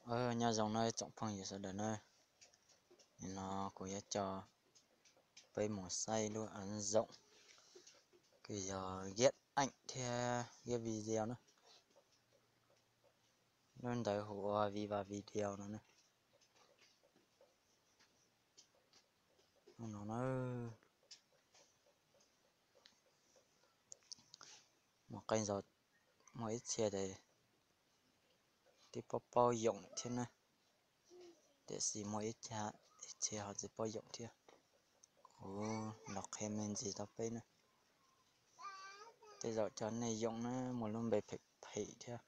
Nyob zoo nawb tsoom phooj ywg sawv daws nawb. Nim no kuv yuav coj peb mus saib lub ứng dụng kws yog ghép ảnh thiab ghép video na. Lub ntawd hu ua Viva Video no na. No na, mus qee zaus muaj ib txhia twb paub paub yoom thiab na, tiam sis muaj ib txhia ho tsis paub yoom thiab. Kuv los qhia me ntsis rau peb na. Tej zaum cov nej yoom na muaj lub npe phem phem thiab.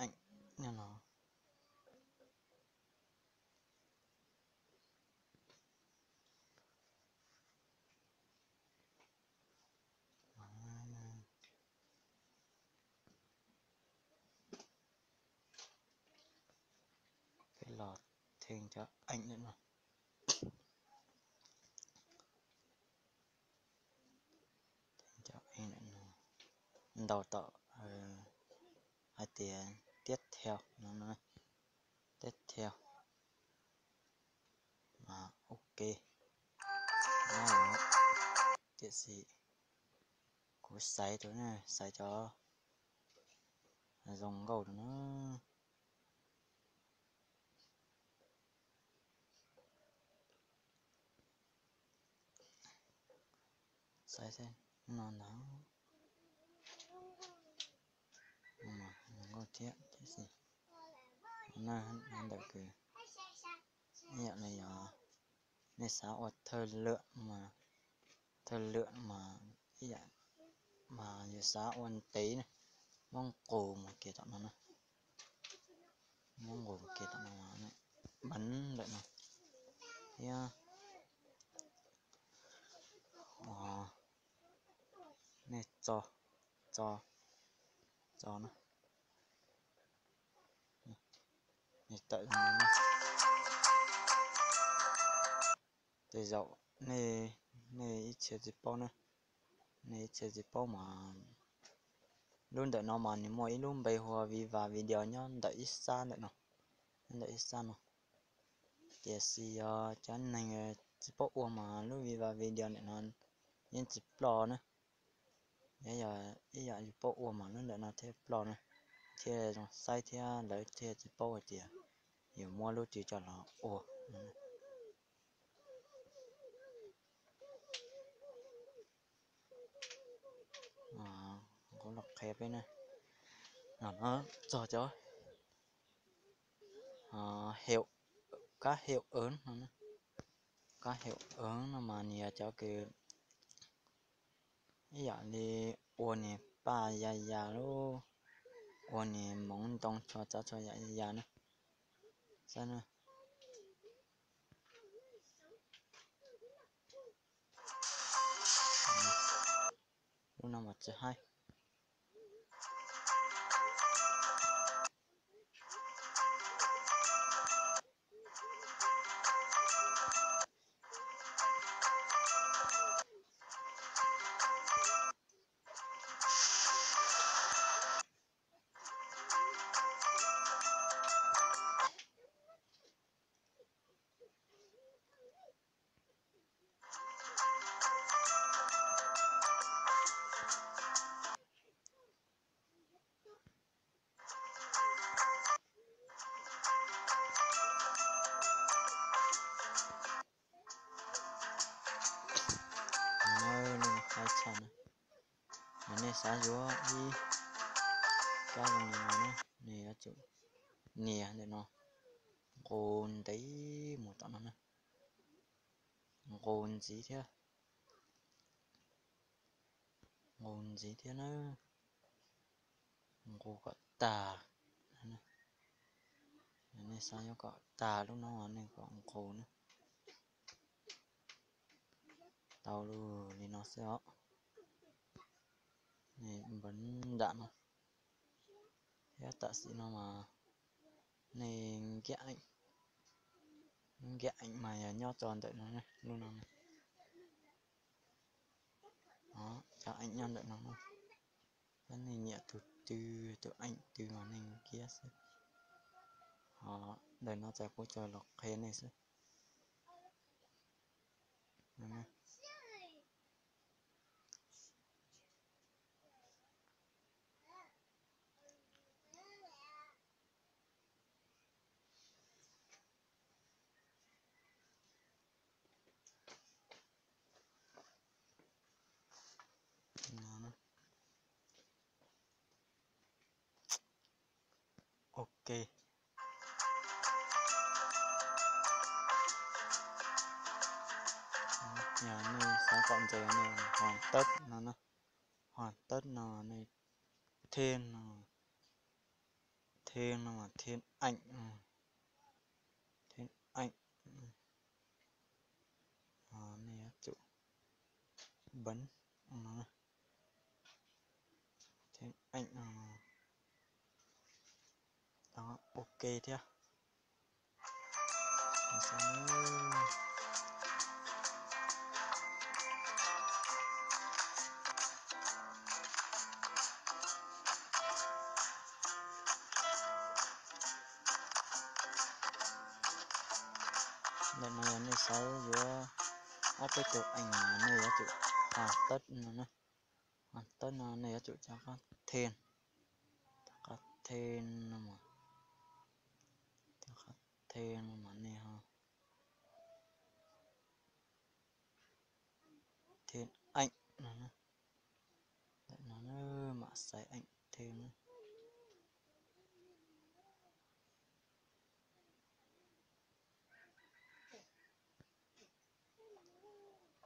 Ảnh no. Peb los thêm cov ảnh nữa no. Cov ảnh nữa no. Ntaus tom hais tias tiếp theo no, tiếp theo. Ok. Tiam sis kuv xaiv rau, xaiv cov zoo nkauj rau na. Xaiv no ntag. Zoo nkauj thiab tiam sis ntawm kws ib yam li yog nej xav ua thawj lwm, thawj lwm mas ib yam mas yus xav ua ntev na, muab nqus mus kiag tom no na. Muab nqus kiag tom no, npaj ntawm no thiab. Nej tso, tso, tso na. Nej tawm, tej zaum nej ib txhia tsis paub na, nej ib txhia tsis paub mas lub ntawm no mas nws muaj ib lub npe hu ua Viva Video nyob ntawm ib sab ntawm no, nyob ntawm ib sab no. Tiam sis yog cov neeg tsis paub ua mas lub Viva Video ntawm no yeej tsis ploj na. Yog ib yam yus paub ua mas lub ntawm no thiaj ploj na, thiaj zoo saib thiab lawv thiaj tsis paub hais tias yus muab lub twg coj los ua. Kuv los qhia peb na, no txog cov kab heuv, kab heuv no mas nws yog cov kws ib yam li ua niag paj ya ya lub, ua niag moov ntoo txhua tsav txhua yam ya ya na. Lub no mas tsis haib. Haib tshaj na. Yog nej xav yuav ib kab zoo li no na, nej yuav tsum nias ntawm no, nqus ntev mus tom no na, nqus ntxiv thiab, nqus ntxiv thiab na, nqus kom tag. Nej xav yuav kom tag lub no nej kom nqus na. Tau li no xwb os. Nej npaj nram no thiab, tam sim no mas nej nkiab eem, nkiab eem mas yog nyob tso ntawm no, lub no, cov eem nyob ntawm no. Yog nej nyiam tus twg, tus eem twg mas nej kiab xwb. Ho ntawm no ces kuv tsuas los qhia nej xwb. Ok. Yog nej xav kom ntxeem nej hoàn tất no na. Hoàn tất no nej thêm no. Thêm no mà thêm ảnh. Thêm ảnh. Ờ, nej yuav tsum bấm no. Thêm ảnh no. Đó, ok thiab. Ntawm no yog nej xav yuav ob peb tus eem, nej yuav tsum hoàn tất no na. Hoàn tất no nej yuav tsum rov qab thêm, rov qab thêm no, rov qab thêm no mas nej ho thêm ảnh no, ntawm no mã xaiv ảnh thêm.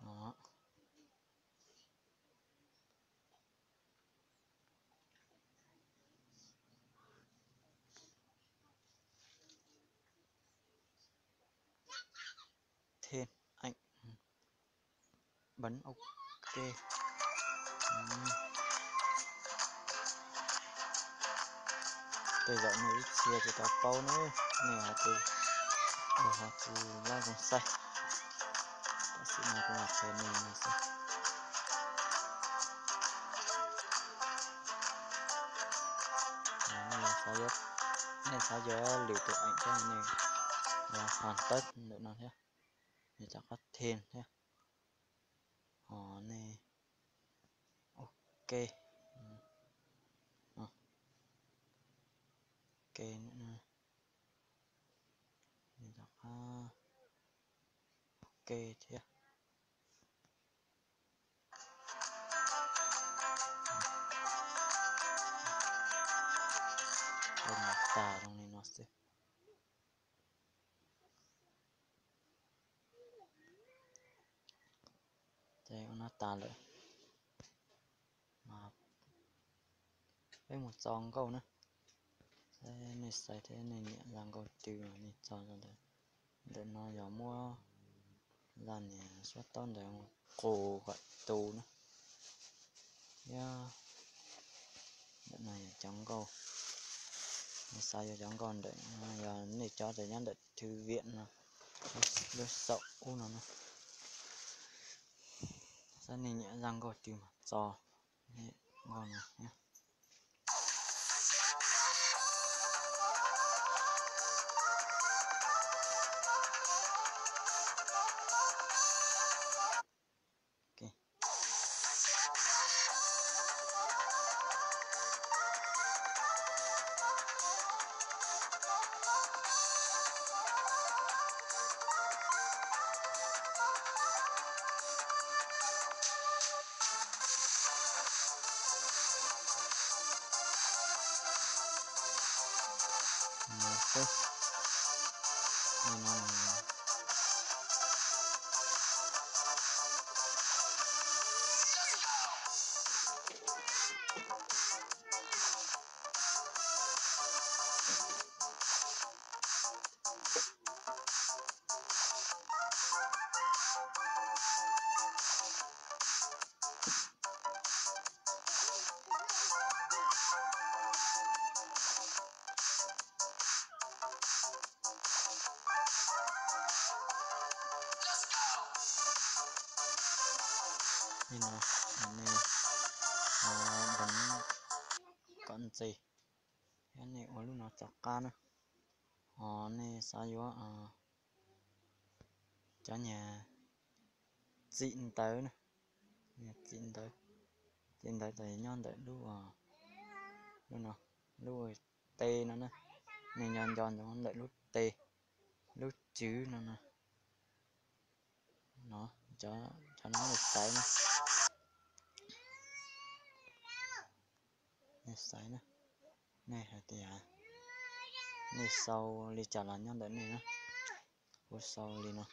Đó. Thêm ảnh. Bấm ok. Tej zaum nej ib txhia tsis tau paub na, nej ho tsis, ho tsis lab zoo saib. Tam sim no kuv los qhia nej no xwb. Nej xav yuav, nej xav yuav lwm tus eem thiab nej yuav hoàn tất ntawm no thiab, nej rov qab thêm thiab. Ho nej ok, ok, nej rov qab ok thiab. Ua no tas zoo li no xwb. Ces ua no tas lawm, peb mus txo nkauj na. Nej xaiv thiab nej nyiam zaj nkauj twg mas nej txo rau ntawd. Ntawm no yog muab zaj niag suab taub ntawd mus qus kom tu na. Thiab ntawm no yog cov nkauj, nej xav yuav cov nkauj ntawm no, yog nej cov ces nyob ntawm thư viện no, lub saum ub no na. Xav nej nyiam zaj nkauj twg mas txo nkauj no thiab. Li no, nej bấm ntxiv, thiab nej ua lub no rov qab na. Ho nej xav yuav cov niag txim ntawv na, txim ntawv, txim ntawv tas nyob ntawm lub, lub no, lub T no na. Nej nco nco ntawm lub T, lub tswv no na. No, cov no nej xaiv na, nej xaiv na, nej hais tias nej sau li cas los nyob ntawm nej na. Kuv sau li no.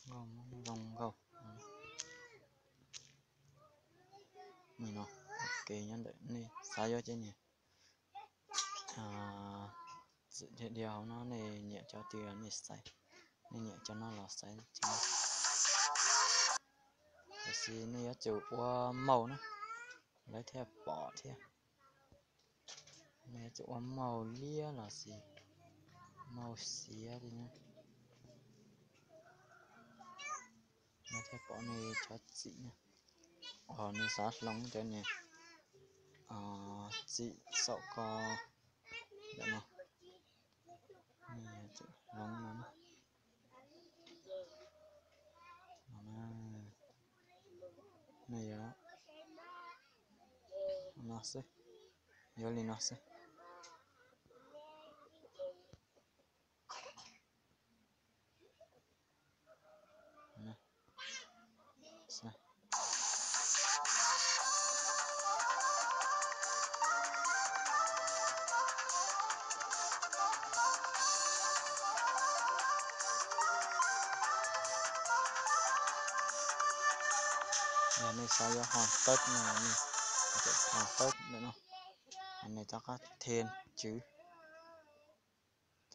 Nkauj, zoo nkauj. Nim no, ok, nyob ntawm nej xav yuav cov niag txim dhia dhia hauv no, nej nyiam cov twg los nej xaiv, nej nyiam cov no los xaiv cov no. Tiam sis nej yuav tsum ua maus na, lawv thiaj pom thiab. Nej yuav tsum ua maus liab los sis maus xiav li na, lawv thiaj pom nej cov txim na. Ho nej xav hloov cov niag txim saum ko ntawm no, nej yuav tsum hloov no na. No na, nej yuav no xwb, yuav li no xwb. Yog nej xav yuav ho tawb no, nej ho tawb ntawm no, nej rov qab them tswv,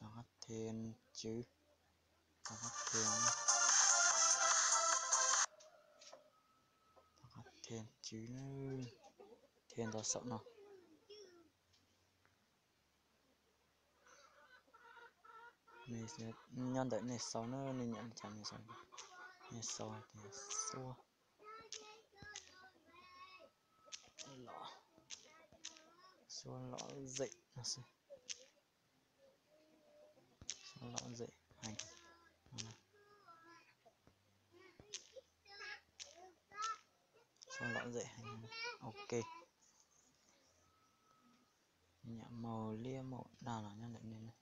rov qab them tswv, rov qab them, rov qab them tswv, them rau saum no. Nyob ntawm nej sau na, nej nyiam li cas nej sau, nej sau tias suab, suab lom zem no xwb. Suab lom zem heev, suab lom zem heev, ok. Nyiam maus liab maus dag los nyob ntawm nej na.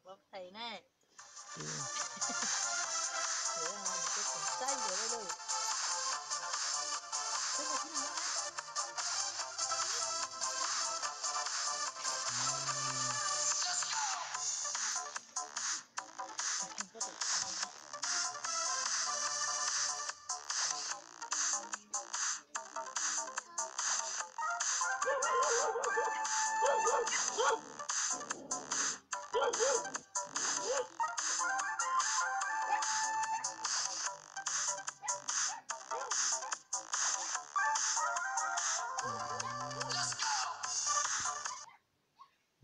Pov thầy ne.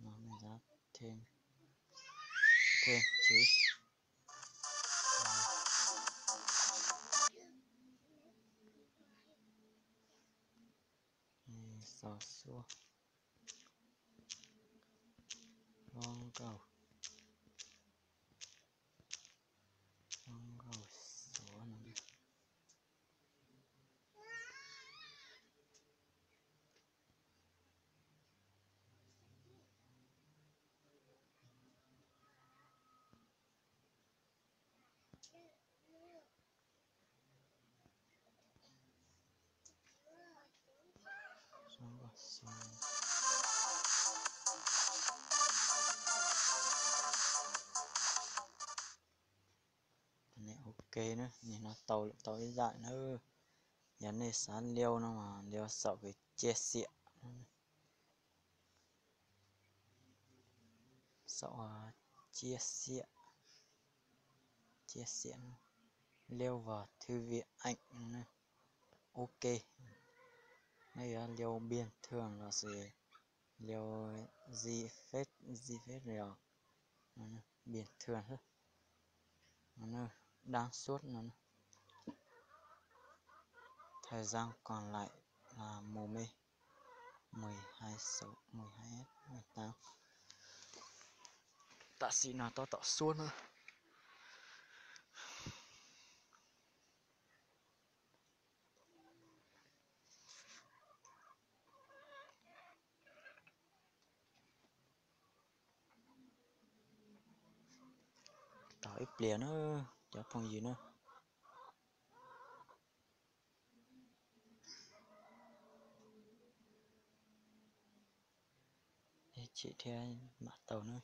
No nej xav thêm, thêm chữ. Xov suab, hlob nkauj, hlob nkauj Suav no. Ok na, nim no tau lawm, tau ib zaj na. Yog nej xav liu no mas liu saum kws chia sẻ, saum chia sẻ, chia sẻ, liu vas thư viện ảnh, ok. Nws yog liu bình thường los sis liu gì phết, gì phết liu, bình thường, đáng suốt no. Thời gian còn lại là mười, mười hai, sáu, mười hai, mười tám. Tam sim no tab tom suab na. Tos ib pliag na, cov phooj ywg na. Ib chim thiab mam tau na.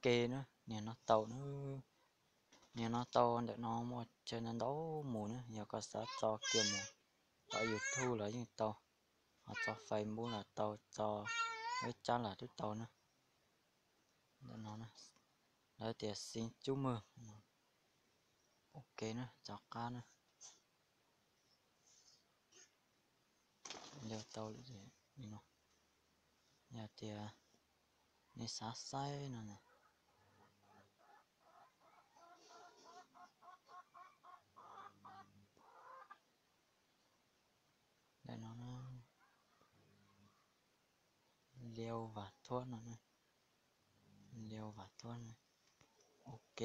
Ok na, niag no tau na. Niag no tau ntawm no muaj chaw ntau ntau mus na, yog koj xav tso kiag mus tso YouTube los yeej tau, ho tso Facebook los tau, tso web chat los twb tau na. Ntawm no lawv tias xin chúc mừng. Ok na, rov qab na. Liu tau li no, yog tias nej xav saib no na. Ntawm no na, liu vas thuab no, liu vas thuab no. Ok.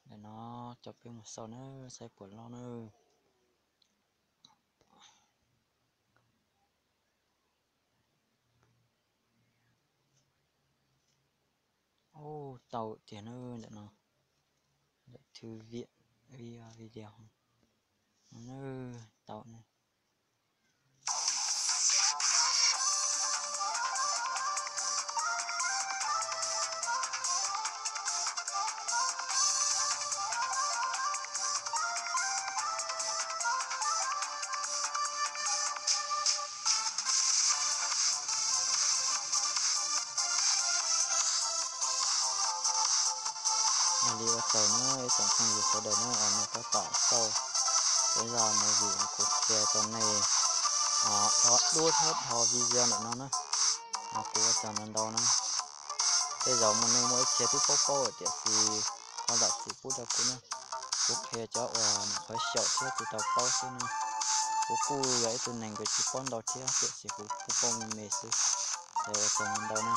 Ntawm no coj peb mus xauj na, saib puas loj na. Ub, tau tiag na ntawm no. Ntawm thư viện vi-, video no na, tau na. Li ua tsaug na ib tsoom phooj ywg sawv daws na, nej tab tom xauj peb zaj movie uas kuv qhia rau nej, o, duab thiab dhau video ntawm no na. Kuv ua tsaug ntau ntau na. Tej zaum muaj neeg muaj ib txhia twb paub paub lawm tiam sis ho zam txim pub rau kuv na. Kuv qhia cov uas nyuam qhuav xyaum thiab tsis tau paub xwb na. Kuv kuj yog ib tug neeg uas tsis paub ntau thiab tiam sis kuv kuj paub me me xwb. Es ua tsaug ntau ntau na.